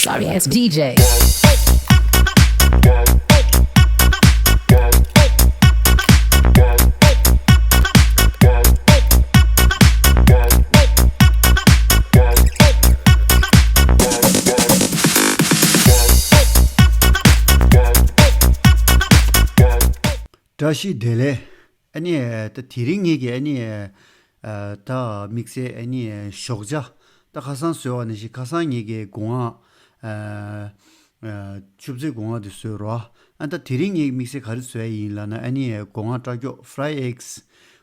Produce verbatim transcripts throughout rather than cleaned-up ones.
R S D J. བཀྲ་ཤིས་བདེ་ལེགས། ཨ་ནི་ད་དེ་རིང་ངེད་ཀྱི་ཨ་ནི་ད་དམིགས་བསལ་ཨ་ནི་ཞོགས་ཇ་ད་ཁ་སང་བཟོས་པ་ནང་བཞིན། ཁ་སང་ངེད་ཀྱི་སྒོ་ང་ཆུ་བཙོས་སྒོ་ང་དེ་བཟོས་རོགས། ཨ་ད་དེ་རིང་ངེད་དམིགས་བསལ་ག་རེ་བཟོས་ཡིན་ལབ་ན། ཨ་ནི་སྒོ་ང་སྐྲ་ཀྱོག་fried eggs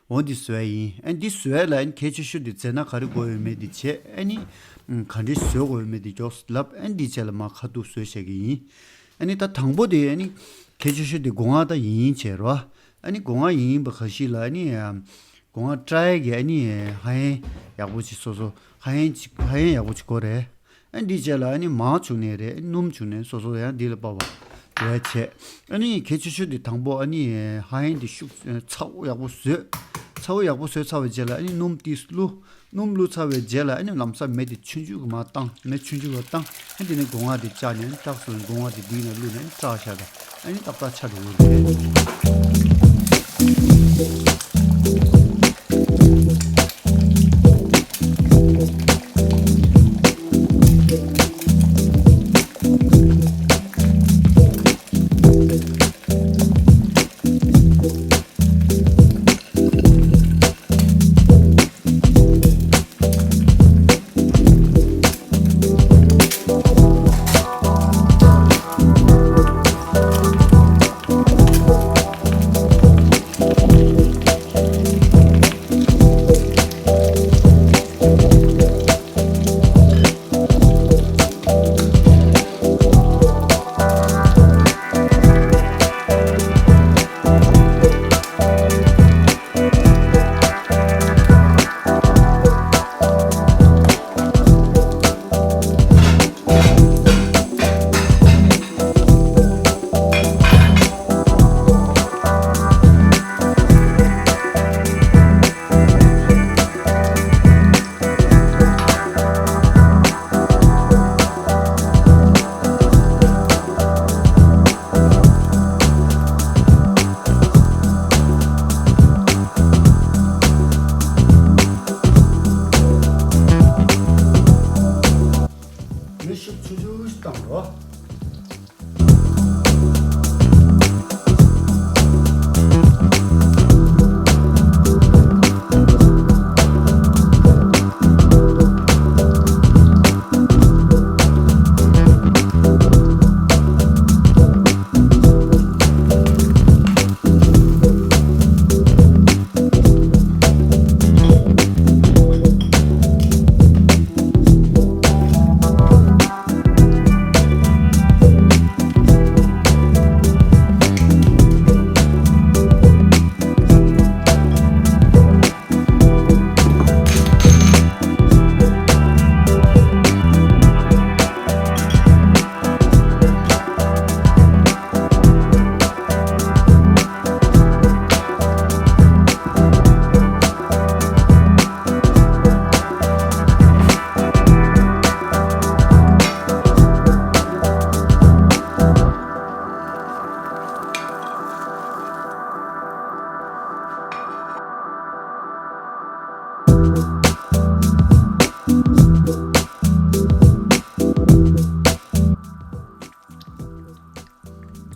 འོ་འདི་བཟོས་ཡིན། ཨ་འདི་བཟོས་ལ་ཨ་ནི་གལ་ཆེ་ཤོས་དེ་རྫས་སྣ་ག་རེ་དགོས་ཡོད་མེད་དེ་བྱས། ཨ་ནི་ག་འདྲས་བཟོས་དགོས་ཡོད་མེད་དེ་མགྱོགས་ལབ། ཨ་འདི་བྱས་ལ་མ་ཁ་ཐུག་བཟོས་བྱས་ཀྱི་ཡིན། ཨ་ནི་ད་དང་པོ་དེ་ཨ་ནི་གལ་ཆེ་ཤོས་དེ་སྒོ་ང་ད་ཡིན་བྱས་རོགས། ཨ་ནི་སྒོ་ང་ཡིན་པ་ག་ཞིག་ལ་ཨ་ནི་སྒོ་ང་སྐྲ་ཡས་ཀྱི་ཨ་ནི་ཧ་ཧན་ཡག་པོ་ཅིག་བཟོ་བཟོ། ཧ་ཧན་ཅིག་ཧ་ཧན་ཡག་པོ་ཅིག་དགོས་རེད། ཨ་འདི་བྱས་ལ་ཨ་ནི་མང་བྱུང་ནས་རེད། སྣུམ་བྱུང་ནས་སོ་སོ་ཡང་འདི་ལ་དཔའ་བ་རེད་བྱས། ཨ་ནི་གལ་ཆེ་ཤོས་དེ་དང་པོ་ཨ་ནི་ཧ་ཧན་དེ་ཤུགས་ཚ་པོ་ཡག་པོ་བཟོས། ཚ་པོ་ཡག་པོ་བཟོས་ཚར་བའི་རྗེས་ལ་ཨ་ནི་སྣུམ་ཏིས་བླུགས། སྣུམ་བླུགས་ཚར་བའི་རྗེས་ལ་ཨ་ནི་ལམ་སང་མེ་དེ་ཆུང་ཆུང་གི་མར་བཏང་། མེ་ཆུང་ཆུང་གི་བཏང་། ཨ་དེ་ནས་སྒོ་ང་དེ་བཅག་ནས་ཨ་ནི་སྐྲག་སོང་། སྒོ་ང་དེ་འདི་ནས་བླུགས་ནས་ཨ་ནི་སྐྲག་བཞག་ད། ཨ་ནི་ཏག་ཏག་ཆགས་འགྲོ་གི་རེད། མེ་ཤུགས་ཆུང་ཆུང་ཞིག་བཏང་རོགས།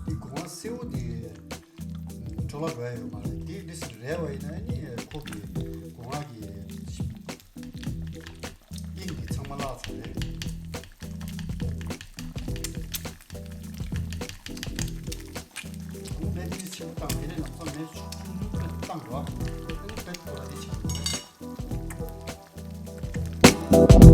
འདི་སྒོ་ང་སེར་པོ་འདི་འཕྲོ་བརླག་འགྲོ་ཡ་ཡོད་མ་རེད། འདི་འདི་སེ་རལ་བ་ཡིན་ན་ནི་ཁོ་གི་སྒོ་ང་གི་དབྱིངས་འདི་ཚང་མ་བརླག་ཚར་རེད། སྒོ་ང་མེ་འདི་ཆེན་པོ་བཏང་། དེ་ནས་ལམ་སང་མེ་ཆུང་ཆུང་ཆུང་བཏང་རོགས། ཨ་ནི་བེད་ཁོ་ར་འདི་ཆགས་འགྲོ་རེད།